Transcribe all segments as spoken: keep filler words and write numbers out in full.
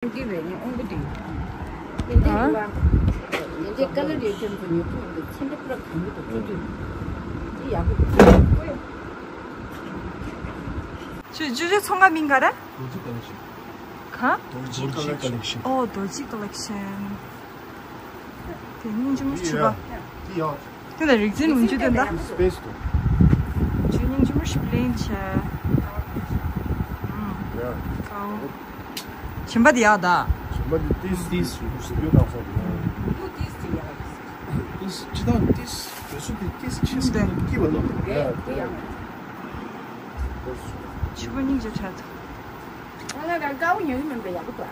འདི་བས་ནི་ཨོང་པོ་དེ། ཡིན་དེ་ཡིན་པ། ཡིན་དེ་ཀ་ལ་རེ་ཅན་དུ་ཉོ་ཐུབ་འདུག་ཚེ་འདི་པུ་ར་གང་གི་འདུག་ཚུལ་དུ། འདི་ཡག་པོ་འདུག་ཆུ་ཆུ་ཆུ་ཚོང་ཁང་མིང་ག་རེ། རྡོ་རྗེ་ཀ་ལེག་ཤན། ག་རྡོ་རྗེ་ཀ་ལེག་ཤན། ཨོ་རྡོ་རྗེ་ཀ་ལེག་ཤན། དེ་སྙིང་རྗེ་མོ་ཆུ་བ། འདི་ཡག་དེ་ལ་རིག་འཛིན་འོན་ཆུ་དོན་དག་སི་པེ་སི་དུ། ཆུ་སྙིང་རྗེ་མོ་ཞིག་པི་ལེན་བྱས། ཡ། ཀའོ། ཞིམ་པ་དེ་ཡག་ད། ཞིམ་པ་དེ་ཏིས་ཏིས་ཞིག་ཞིག་ཡོད་དང་ས་དེ། ཏིས་ཅི་དང་ཏིས་བོད་སུ་དེ་ཏིས་ཆེ་སུ་དེ་སྐྱིད་པ་ལོ། ཡ་ཡ། ཆུ་བོ་སྙིང་རྗེ་ཆགས་ཐུབ། ང་ལ་རང་དཀར་པོ་ཉོས་མིན་པ་ཡག་པོ་འདུག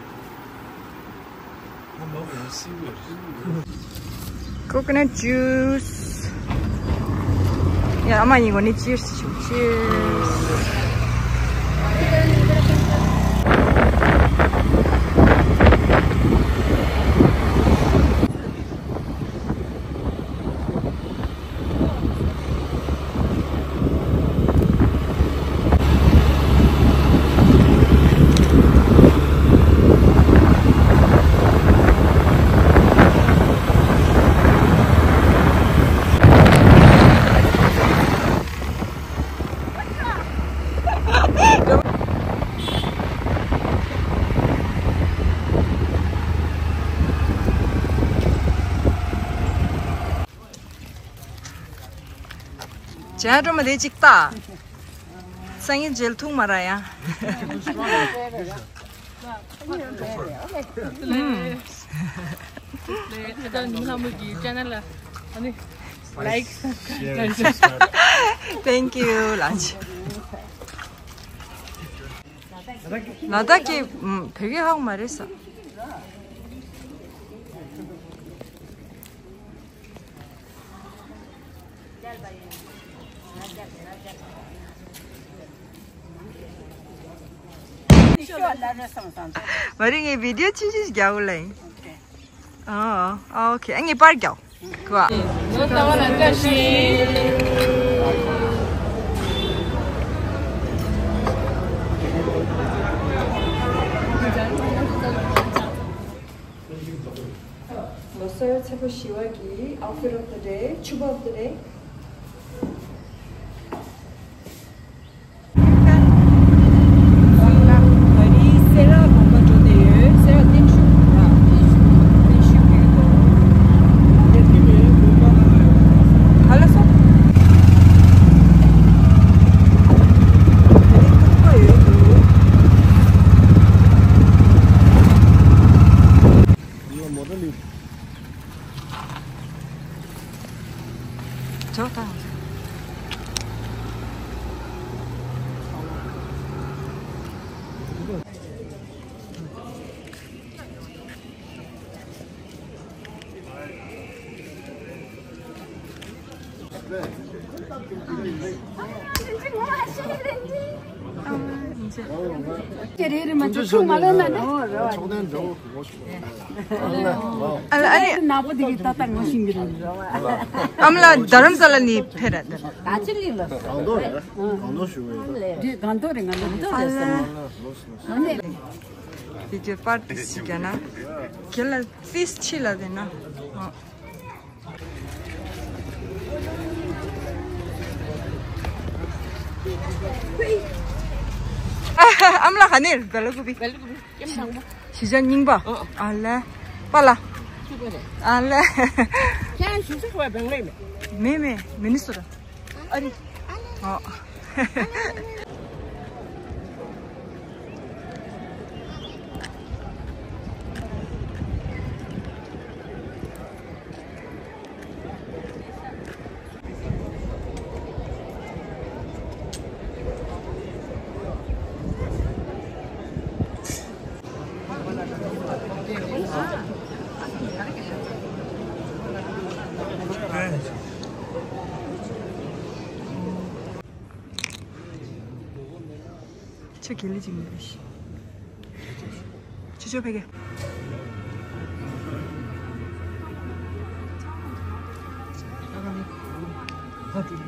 Coconut juice. ཡ་ཨ་མ་ཡིན་གོ་ནི། Cheers. Cheers. བྱས་འགྲོ་མ་དེ་གཅིག་ལྟ། སང་ཉིན་རྗེས་ཐུག་མ་ར་ཡ། ཨུམ། ད་ཉི་མ་ལྷ་མོ་གི་ཅེ་ནལ་ལ་ཨ་ནི་ལའིཀ། Thank you ལགས། ལ་དྭགས་ཀྱི་ཨུམ་བོད་སྐད་ཧ་གོ་མ་རེད་ས། མ་རེད། ངས་བི་ཌིའོ་ཆུང་ཆུང་ཞིག་རྒྱག་གོ་ལ་ཡིན། ཨ་ཨ་ཨོ་ཁེ། ཨ་ངས་པར་རྒྱག་གོ། ལོ་གསར་ཚེས་པ་བཞི་པ་གི་outfit of the day, ཕྱུ་པ་of the day. ད་རིང་སེ་ར་དགོན་པ་འགྲོ་བསྡད་ཡོད། སེ་ར་བརྟན་བཞུགས་དང་བརྟན་བཞུགས་ཀྱི་དགོན། ག་ལ་སོང་། ད་རིང་ཐུག་པ་ཡོད་འདུག་ཡོད་མོ་ཊ་ལུས། ཇོ་དང་། ཁྱེད་རེ་རེ་མ་ཆུ་ཆུང་མ་ལོན་ན་ནི། ཨ་ལ་ཨ་ལ། ནག་པོ་འདི་གི་ཏག་ཏག་ངོ་ཤེས་ཀྱི་རེད། ཨ་མ་ལགས་རྡ་རམ་ས་ལ་ནས་ཕེབས་ར། ད་ཅི་ལི་ལ། གང་དོ་རེད། གང་དོ་ཞུ་བའི། འདི་གང་དོ་རེད། ང་ལ་འདི་ལས་སམ། ཨ་ལ། འདི་ཇེ་པར་ཏི་སི་ག་ན། ཁྱེད་ལ་ཕིས་ཆི་ལ་དེ་ན། ཨ་མ་ལགས་ག་ནས་རེད། སྦེལ་ཀོབ། སྦེལ་ཀོབ་ཀེམ་དང་པོ། གཞིས་ཆགས་རྙིང་པ། ཨ་ལས། པཱ་ལགས། ཨ་ལས། ཁྱེད་གཞིས་ཆགས་བ་སྦེང་ལོར་མེད། མེད་མེད། མི་ནི་སོ་ཊ། ཨ་རི། ཨ། ཁྱོད་དགེ་ལེགས་ཅིག་མི་རེད་ཤི། ཁྱོད་ཁྱོད་ཕ་གི།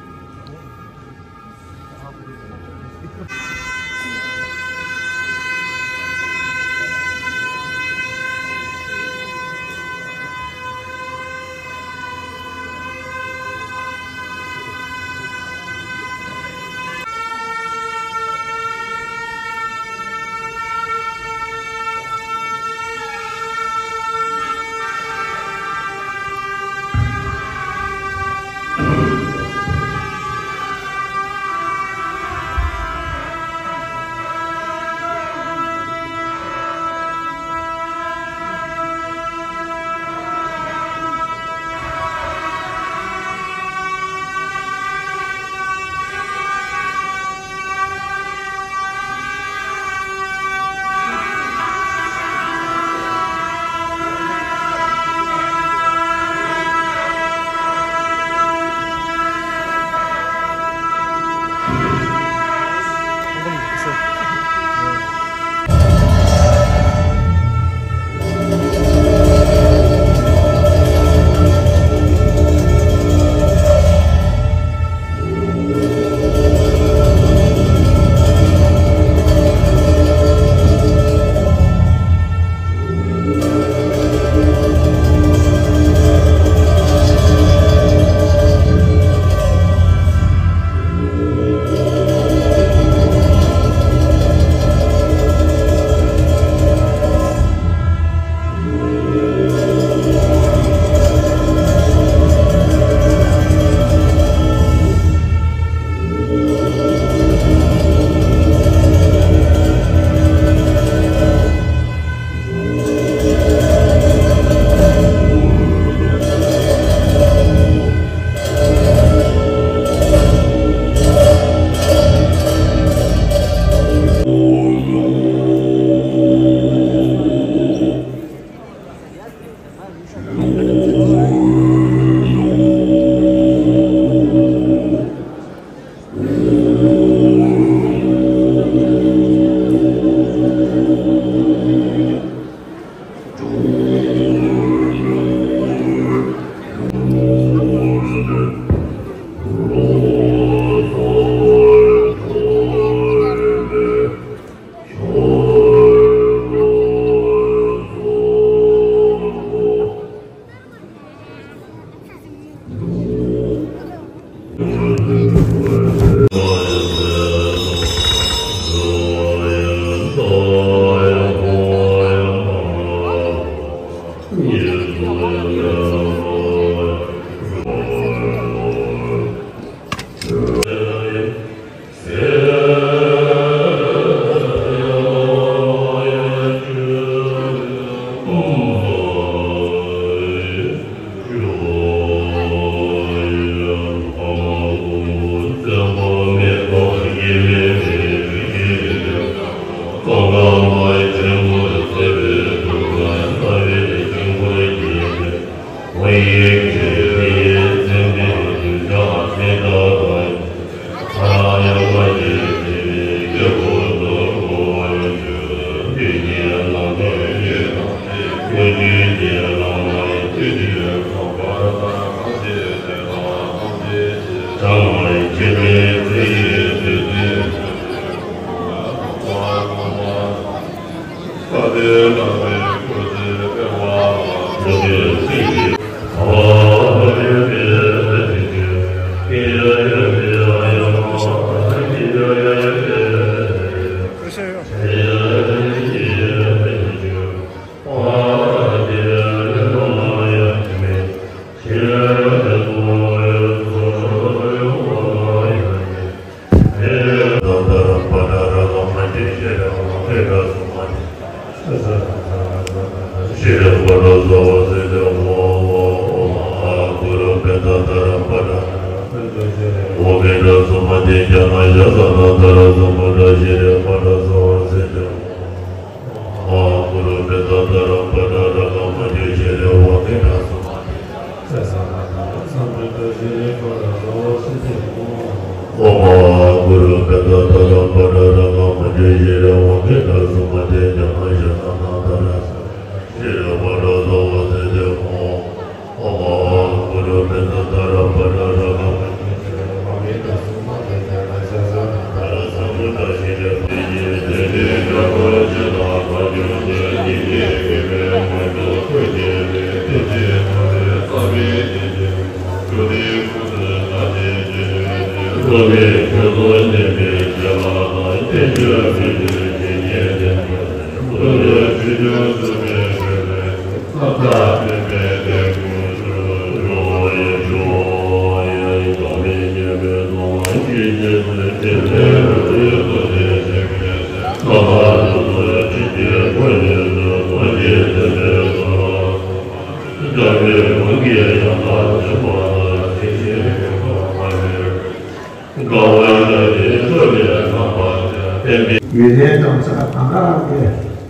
ཡུན་ནན་གཏོང་ས་གང་ག་གི་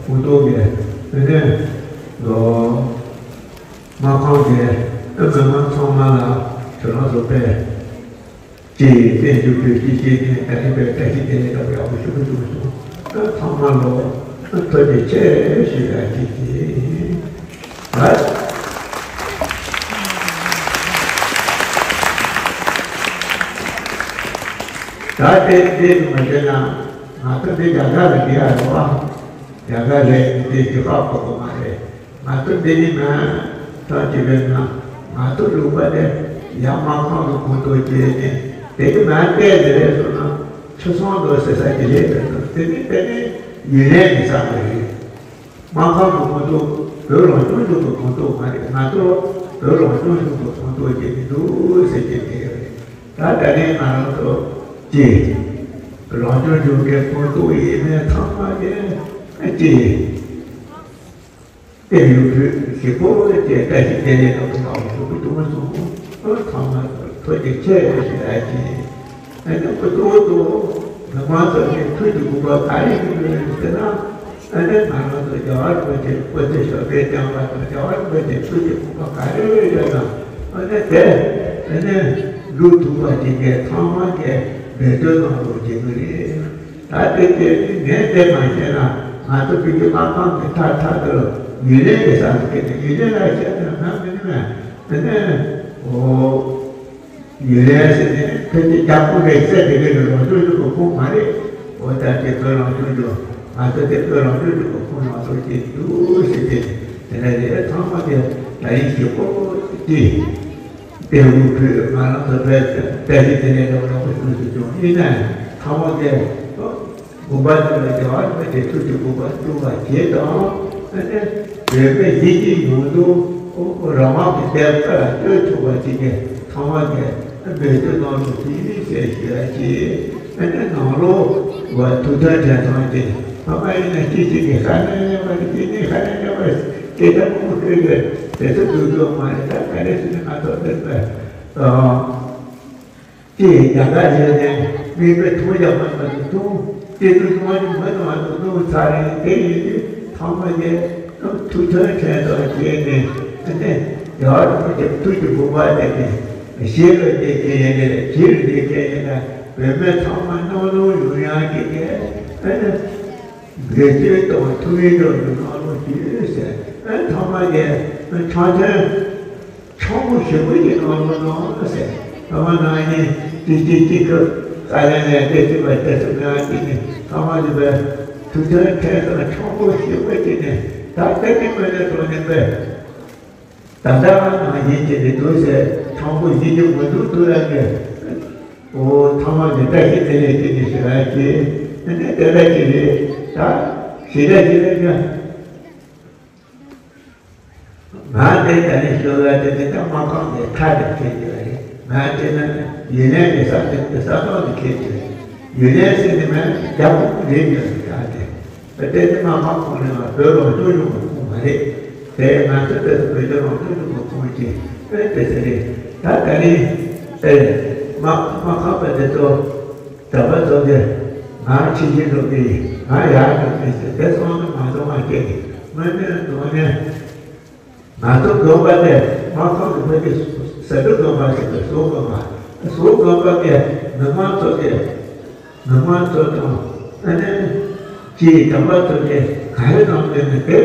སྤུ་ཏོག་གི་ཨ་ནི་ལོ་མ་ཁང་གི་ཨ་མི་མང་ཚང་མ་ལ་ཁྱེད་རང་ཚོ་དཔེ་ཅིག་བསྟན་རྒྱུ་དུས་ཀྱི་ཤེས་ཀྱི་ད་ལྟ་དཔེ་བཀྲ་ཤིས་བདེ་ལེགས་དང་ཡག་པོ་ཞུ་གི་འདུག་གསུངས། ཨ་ཚང་མ་ལོ་ཨ་ཐུགས་རྗེ་ཆེ་ཞུ་ཡ་ཅིག་ཡིན། ད་ད་དེ་དེ་མ་བྱས་ན་ང་ཚོ་འདི་རྒྱ་གར་ལ་བསྡད་ཡ་རེད་བ། རྒྱ་གར་ལ་འདི་གཞི་ཁག་ཁག་པོ་མ་རེད། ང་ཚོ་འདི་ནི་མ་ཐག་ཅིག་རེད་ན། ང་ཚོ་ལུང་པ་དེ་ཡར་མ་ཁང་གི་ཁོངས་གཏོགས་བྱས་ནས་དེ་གི་མ་བལྟས་ཏེ་རེད་སོང་ན་ཆུ་སྲང་དུ་ཟེར་ས་ཅིག་རེད་འདུག་དེ་ནི་དེ་ནི་ཡུན་རིང་གི་ས་རེད། མ་ཁང་གི་ཁོངས་གཏོགས་བོད་རང་སྐྱོང་ལྗོངས་ཀྱི་ཁོངས་གཏོགས་མ་རེད། ང་ཚོ་བོད་རང་སྐྱོང་ལྗོངས་ཀྱི་ཁོངས་གཏོགས་བྱས་ནས་འདུག་ཟེར་གྱི་དེ་རེད། ད་ད་རིང་ང་རང་ཚོ་ཀྱི་རང་སྐྱོང་ལྗོངས་ཀྱི་ཁོངས་གཏོགས་ཡིན་མིན་ཚང་མ་གི་ཀྱི་བསྟན་ཡོད་བོད་ཞི་བོ་ཀྱི་བཀྲ་ཤིས་བདེ་ལེགས་དང་ཐོག་མར་ཞུ་གི་འདུག་གསུངས། ཚང་མ་ཐུགས་རྗེ་ཆེ་ཞུ་ཡ་ཡིན། ཨ་ནི་ཁོ་ཏོག་ཏོག་མི་མང་ཚོ་ནས་ཐུགས་ཀྱི་དགོངས་པ་ག་རེ་ཞུ་དགོས་ཟེར་ན། ཨ་ནི་ང་རང་ཚོ་རྒྱལ་བ་རིན་པོ་ཆེ་སྐུ་ཚེ་ཞབས་པད་བརྟན་པ་དང་རྒྱལ་བ་རིན་པོ་ཆེ་ཐུགས་ཀྱི་དགོངས་པ་ག་རེ་རེ་ཡོད་ན། ཨ་ནི་དེ་ཨ་ནི་ལུགས་མཐུན་པ་ཅིག་གིས་ཚང་མ་གིས་འབད་བརྩོན་གནང་རོགས་བྱེད་དགོས་རེད། ད་དེ་དེ་ནི་ངས་དེ་མ་བཤད་ན་ང་ཚོ་བོད་ཀྱི་མ་ཁང་གི་མཐའ་མཐའ་དུ་ཡུན་རིང་གི་ས་ལ་སྐྱེས་ནས་ཡུན་རིང་ལ་བཤད་ན་ང་མི་ནི་མ་ཨ་ནི་འོ། ཡུན་རིང་ཟེར་ནས་ཕལ་ཆེར་རྒྱ་སྐུ་རིང་བསྲེལ་དེ་གའི་རང་སྐྱོང་ལྗོངས་ཀྱི་ཁོངས་མ་རེད། འོ་ད་དེ་བོད་རང་སྐྱོང་ལྗོངས་ང་ཚོ་དེ་བོད་རང་སྐྱོང་ལྗོངས་ཀྱི་ཁོངས་ནང་ཚོ་སྐྱེས་འདུག་ཟེར་ཏེ་དེ་འདྲ་རེད། ཚང་མ་དེ་ད་ཡིན་ཞེ་པོ་སྐྱེས། དེ་འུ་ཕུད་ང་རང་ཚོ་བོད་བསྟན་སྲིད་དེ་ནས་ལོག་ལོག་པོ་ཞུ་སུ་བྱུང་ཡིན་ན་ཚང་མ་དེ། དགོངས་པ་ཚོས་རྒྱལ་བ་རིན་པོ་ཆེ་ཐུགས་ཀྱི་དགོངས་པ་བསྟོད་པ་བྱེད་དང་། ཨ་ནི་བོད་པའི་ཡིད་ཀྱི་ཡོངས་སུ་རང་དབང་གི་དེབ་ཁ་ལ་བསྟོད་ཐུབ་པ་ཅིག་གི་ཚང་མ་གིས་འབད་བརྩོན་གནང་རོགས་ཞེས་ཞུ་ཡ་ཅིག་ཨ་ནི་ནང་ལོགས་བ་ཐུགས་མཐུན་དྲན་ཐང་ཅིག་ཕ་མ་ཡིན་ན་ཅི་ཞིག་གི་ཤ་ནས་ཉེ་བ་རེད། ཅི་ནས་ཤ་ནས་ཉེ་བ་རེད། སྐད་ཆ་མང་པོ་ཤོད་ཀྱི་དེ་ཚོ་འདུག་འདུག་མ་རེད། ད་ག་རེ་ཞུ་ན་ང་ཚོ་བསྟན་པ་དང་། ཅེས་རྒྱ་གར་ཡོད་ནས་མི་དཔེ་མཐོང་ཡག་མ་མ་དུ་མཐོང་། སྐྱེ་དུས་སྔོན་གྱི་མི་དང་མ་དུ་མཐོང་ཚར་རེད། དེ་ཡིན་དུས་ཚང་མ་གིས་ཐུགས་མཐུན་ཁྲལ་དང་བྱས་ནས་ཨ་ནི་ ཡར་ཐུགས་ཀྱི་ཐུགས་ཀྱི་དགོངས་པ་དེ་གི་ཞེས་པའི་དེ་སྐད་ཡིན་ནས་ཅིར་དེ་སྐད་ཡིན་ན་བོད་མི་ཚང་མ་སྣང་ལོང་ཡོང་ཡག་གི་དེ་ཨ་ནི་འགལ་རྐྱེན་དང་ཐུགས་ཡིད་འགྲོ་ཡོང་སྣང་ལོང་གི་ཟེར། ཨ་ནི་ཚང་མ་གི་ཆང་ཐུན་ཆང་པོ་ཞིམ་པོ་ཞིག་གནང་རོགས་གནང་ཟེར། ཨ་མ་ནང་ནས་ཅི་ཅི་ཅི་ཁུ་ས་ལ་ནས་དེ་ཅི་བ་དེ་ཅི་ང་ཅི་ནས་ཚང་མ་ལ་བས་ཐུགས་ཐན་ཐན་དང་ཆང་པོ་ཞིམ་པོ་ཅི་ནས་ད་དེ་ནི་མ་ནས་དོ་ནས་བས། ད་ལྟ་ནང་བཞིན་གྱི་རེད་འདུག་ཟེར། ཆང་པོ་ཡིན་གྱི་མི་འདུག་འདུག་ལབ་ནས། འོ་ཐ་མ་ནི་བཀྲ་ཤིས་བདེ་ལེགས་ཀྱི་ནི་ཞེ་དྲག་གི་ནི་དེ་འདྲ་ཅིག་རེད། ད་ཞེ་དྲག་ཅིག་རེད་ཀྱང་། ང་དེ་ད་ནི་ཤོད་ལ་དེ་ནི་ད་མ་ཁང་དེ་ཁ་དེ་ཁྱེར་གྱི་རེད། ང་དེ་ན་ཡུན་ནན་གྱི་ས་དེ་གི་ས་ཐོག་དེ་ཁྱེར་གྱི་རེད། ཡུན་ནན་ཟེར་ནི་མ་རྒྱ་ཁོག་རེད་ཡོད་རེད་ད་དེ། དེ་ནི་མ་མ་ཁོང་ནི་ང་བོད་རང་སྐྱོང་ལྗོངས་ཀྱི་ཁོངས་མ་རེད། དེ་ང་ཚོ་དེ་ཚོ་བོད་ལྗོངས་རང་སྐྱོང་ལྗོངས་ཀྱི་ཁོངས་ཀྱི་ཨེ་དེ་ཚོ་རེད། ད་ད་ནི་ཨེ་མ་མ་ཁག་པ་དེ་ཚོ་དྲ་པ་ཚོ་གི་ང་ཕྱི་རྒྱལ་འགྲོ་གི་ང་ཡར་འགྲོ་གི་ཟེར་དེ་སོང་ན་མ་སོང་ང་སྐད་ཀྱི་དངོས་གནས་དངོས་གནས། ང་ཚོ་དགོན་པ་དེ་མ་ཁག་གི་བོད་ཀྱི་ཟ་འབྲུ་དགོན་པ་ཞིག་ཏུ་ཟུར་དགོན་པ། ཟུར་དགོན་པ་གི་མི་མང་ཚོ་གི་མི་མང་ཚོ་དང་ཨ་ནི་སྤྱིའི་དམ་པ་ཚོ་གི་ག་རེ་གནང་དགོས་ནི་དེ་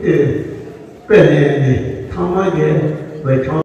དེ་དཔེ་ལེན་ནི་ཚང་མ་གི་བོད་ཆོས་